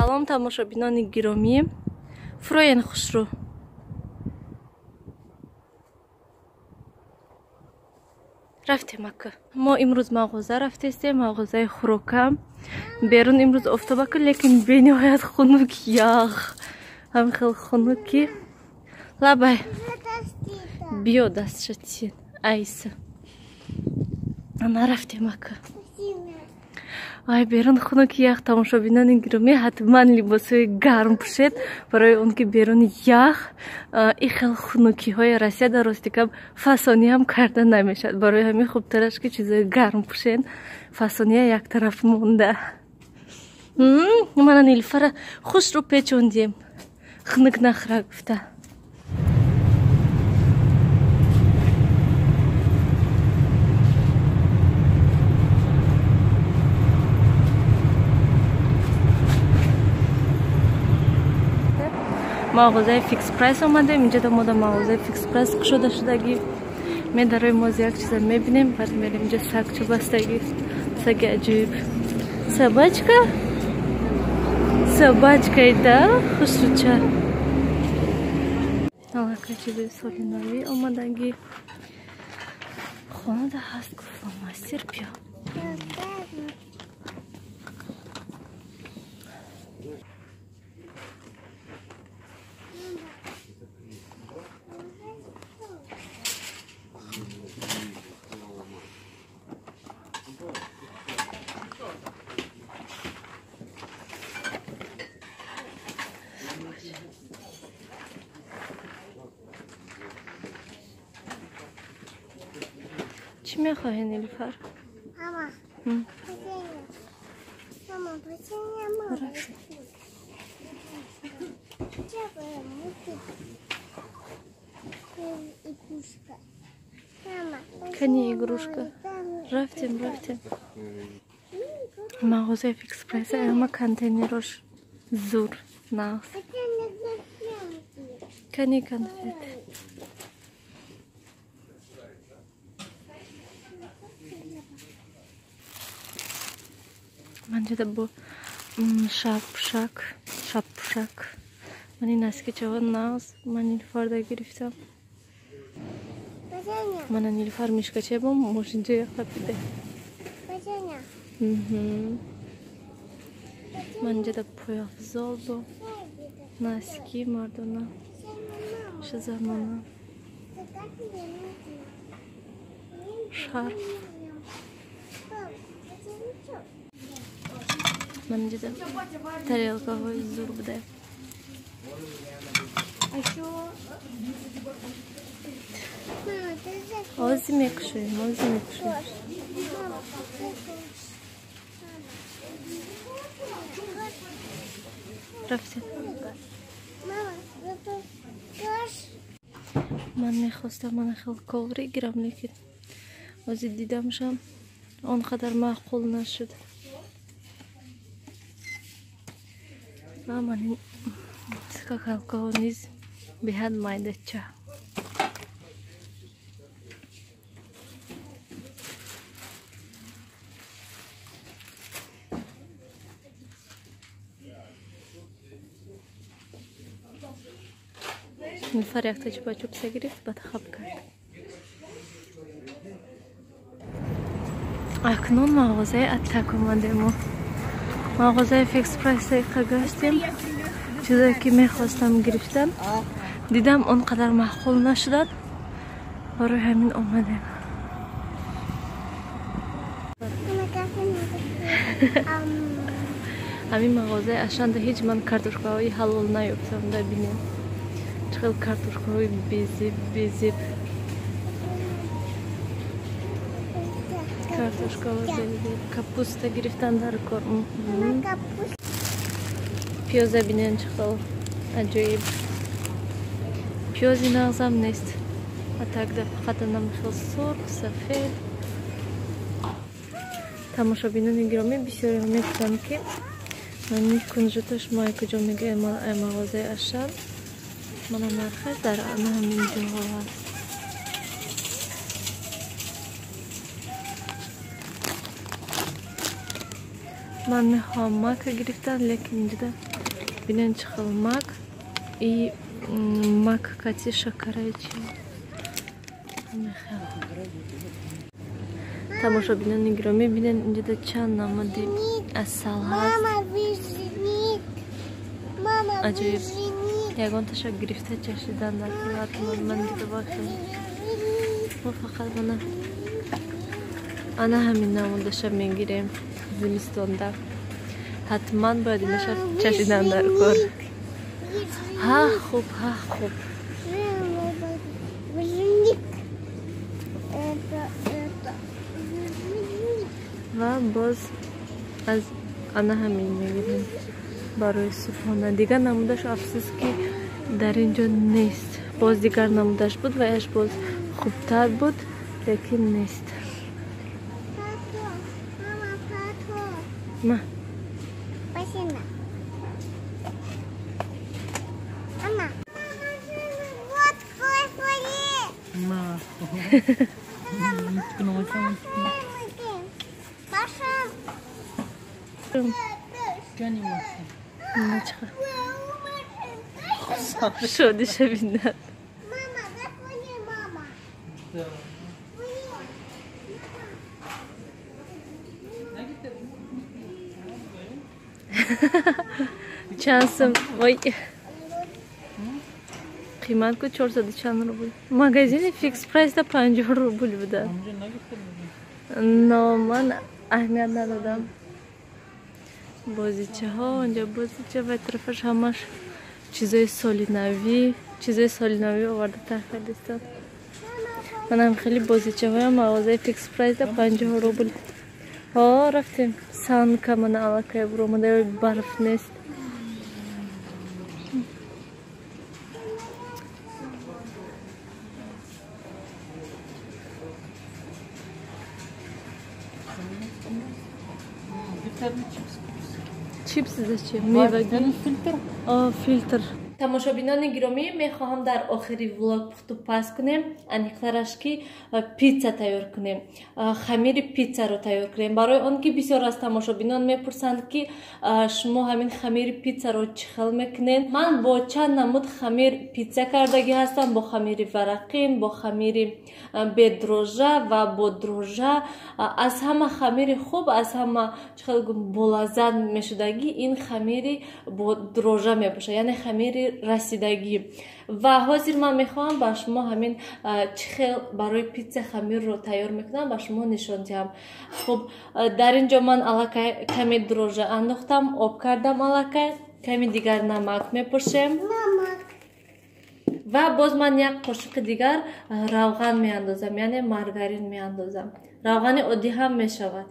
Салом тамошобинони гиромӣ. Фуроен хушрӯ. Рафтем ака. Мо имрӯз мағоза рафтестем, мағозаи хӯрока. Берун имрӯз офтобаку, лекин бениҳоят хунук ях. Ҳамин хел хунуки. Лабай. Биё дастша тин. Айса. Ана рафтем ака. Ай берун хунук ях, тамошобинони гиромӣ, ҳатман либосҳои гарм пӯшед, барои он ки берун ях, и хел хунукиҳои Россия дар рости гап фасониам карда намешавад. Барои ҳамин хубтараш ки чизҳои гарм пӯшен, фасония як тараф монда. Мана Нилуфара хушрӯ печондем, хунук нахӯра гуфта. Мағозаи Фикс Прайс омадем. Инҷа мо дар мағозаи Фикс Прайс кушода шудагӣ. Медарои мо як чиза мебинем, баъд мерем. Инҷа сагча бастагӣ, саги аҷоиб. Собачка? Собачка да? Хушрӯча. Аллакай чизои соли навӣ омадагӣ. Хонада ҳаст фломастер, биё. Чӣ мехоҳӣ, Нилуфар? Мама. Мама, печенье, мама. Кани игрушка. Рафтем, рафтем. Мағозаи Фикс Прайс ама контейнерош зур нағз. Кани конфет. Манҷада бо шабпушак, шабпушак. Ман ин аскичаҳо нағз, ман Нилуфарда гирифтам. Мана Нилуфар мишкача бо мошинча хапида. Манҷада пойафзол бо носки мардона, шазанона, шарф. Манҷада тарелкаҳои зур буда. Ози мекушоем, ози мекушоем. Рафтем. Ман мехостам мана хел коврик гирам, лекин ози дидамшам он қадар маъқул нашуд. Ман ин скакалкаҳо низ беҳад майдача. Нилуфар якта чупа-чупса гирифт, баъд хаб кард. Акнун мағозаи Аттак омадему. Мағозаи Фикс Прайс қа гаштем. Чизое ки мехостам гирифтам, дидам он қадар маъқул нашудад, барои ҳамин омадем. Ҳамин мағозаи Ашанда ҳеҷ ман картошкаҳои ҳалол наёфтам. Да бинем чӣ хел картошкаҳои безеб безеб. Картошкаҳо безеб, капуста гирифтан дар кор. Пиёза бинен чӣ хел аҷоиб. Пиёзи нағзам нест. Атакда фақат анам хел сурх, сафед. Тамошобинони гиромӣ, бисёриҳо мегуфтанд, ки мани кунжуташ мо куҷо мегӯем, мағозаи Ашан. Мана нархаш дар ана ҳамин ҷоҳо ҳаст. Ман мехоҳам мака гирифтан, лекин инҷода Бинен чӣ хел мак и мак кати шакараи чи мехел. Тамошобинони гиромӣ, бинен инҷода чанд намуди асал ҳаст. Аҷоиб, ягонташа гирифта чашидан дар ман дида бахел. Мо фақат мана ана ҳамин намудаша мегирем зимистонда. Ҳатман бояд инаша чашидан дар кор. Ҳа хуб, ҳа хуб. Ва боз аз ана ҳамин мегирем барои субҳона. Дигар намудаш афсӯс ки дар ин ҷо нест. Боз дигар намудаш буд ва яш боз хубтар буд, лекин нест. Ма. Шодиша бинад. Чанд сум? Ой, қимат ку 400 чанд рубл. Магазини Фикс Прайс да 50 рубл буда. Но ман аҳамият надодам. Бозичаҳо онҷо, бозича ва тарафаш ҳамаш чизои соли навӣ, чизои соли навӣ оварда тарх кардистанд. Манам хеле бозичаҳоям мағозаи Фикс Прайс да 50 рубл. Ҳо, рафтем. Санка мана аллакай буромада, барф нест. Чипс зачем? Мевагӣ? Фильтр? О, фильтр. Тамошобинони гиромӣ, мехоҳам дар охири влог пухту паз кунем, аниқтараш ки питса тайёр кунем, хамири питсаро тайёр кунем, барои он ки бисёр аз тамошобинон мепурсанд, ки шумо ҳамин хамири питсаро чӣ хел мекунед. Ман бо чанд намуд хамир питса кардагӣ ҳастам: бо хамири варақин, бо хамири бедрожжа ва бо дрожжа. Аз ҳама хамири хуб, аз ҳама чӣ хел болаззат мешудагӣ ин хамири бо дрожжа мебошад, яъне хамири расидагӣ. Ва ҳозир ман мехоҳам ба шумо ҳамин чӣ хел барои питса хамирро тайёр мекунам, ба шумо нишон диҳам. Хуб, дар ин ҷо ман аллакай каме дрожжа андохтам, об кардам, аллакай ками дигар намак мепошем ва боз ман як қошиқи дигар равған меандозам, яъне маргарин меандозам. Равғани оддӣ ҳам мешавад.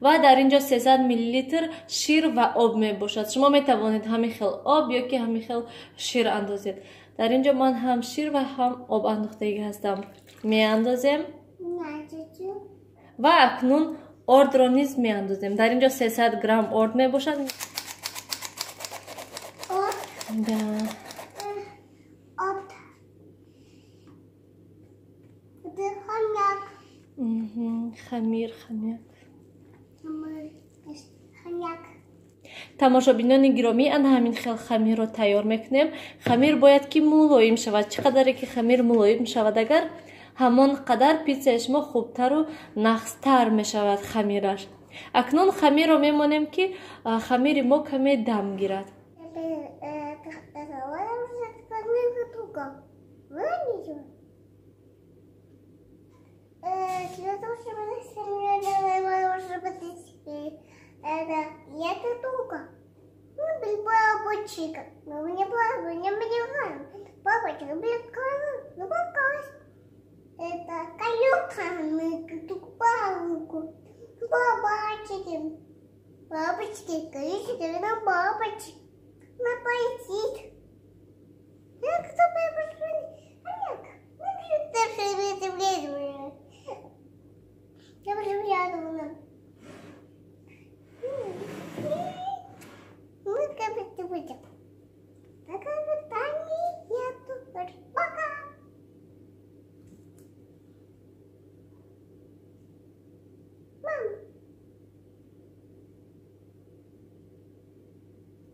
Ва дар ин ҷо 300 миллилитр шир ва об мебошад. Шумо метавонед ҳамин хел об ё ки ҳамин хел шир андозед. Дар ин ҷо ман ҳам шир ва ҳам об андохтагӣ ҳастам. Меандозем ва акнун ордро низ меандозем. Дар ин ҷо 300 грамм орд мебошад. Да. Орд. Это хомяк. Хамир, хомяк. Хомяк. Тамошобинони гиромӣ, ана ҳамин хел хамирро тайёр мекунем. Хамир бояд ки мулоим шавад. Чӣ қадаре ки хамир мулоим шавад, агар ҳамон қадар питсаи шумо хубтару нағзтар мешавад хамираш. Акнун хамирро мемонем, ки хамири мо каме дам гирад. Бабочка, ну мне баба, не понимаю. Бабочка, ну показ. Это калюка, палку. Бабочки, бабочки, колючки, на бабочки. На полетит. Я кто бабочка? Я Пока! Мам!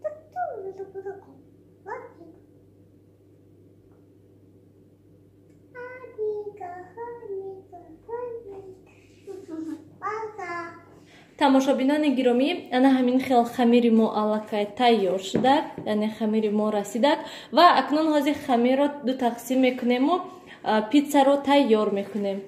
Так кто Тамошобинони гиромӣ, ана ҳамин хел хамири мо аллакай тайёр шудак, яъне хамири мо расидак ва акнун ҳозир хамирро ду тақсим мекунему пиццаро тайёр мекунем.